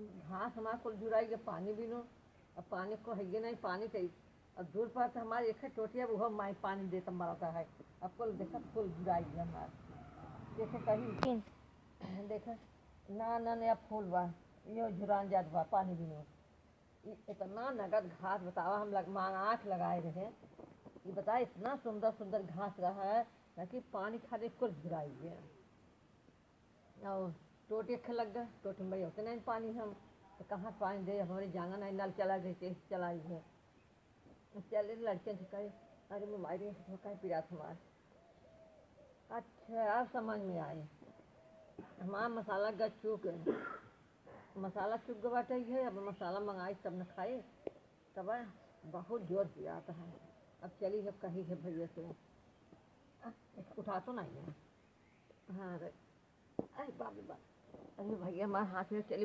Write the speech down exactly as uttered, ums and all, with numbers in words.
घास हमार कुल झुराई गए पानी बिनु। अब पानी को हइये नहीं, पानी कही। अब दूर पर तो हमारे एक ठे टोटिया, वो माई पानी देता मरता है। अब कुल देखा, कुल झुराई गए हमार। देखे कहीं, देखा, ना, ना, नया फूल बा, यो झुरान जात बा पानी बिनु। ई इतना नगद घास बतावा, हम लग, मांग आँख लगाए रहे। ई बता, इतना सुंदर सुंदर घास रहा है, ताकि पानी खातिर कुल झुराई गए। और टोटी एक लग गए, टोटी में उतने नहीं पानी हम, तो कहाँ से पानी दे, हमारे जांगन नहीं, नल चला गए, कैसे चलाई है। चले लड़के से कहे, "अरे मोबाइल में धोखा है, पिरात हमार।" अच्छा, अब समझ में आए, हमार मसाला गच चुक है, मसाला चुक गए बाटे है, अब मसाला मंगाई तब न खाए, तब बहुत जोर पिरात है। अब चली, अब कही है भैया से, आ, उठा तो नहीं है। हाँ रे, अरे बाप रे बाप, अरे भैया हमारे हाथ में चली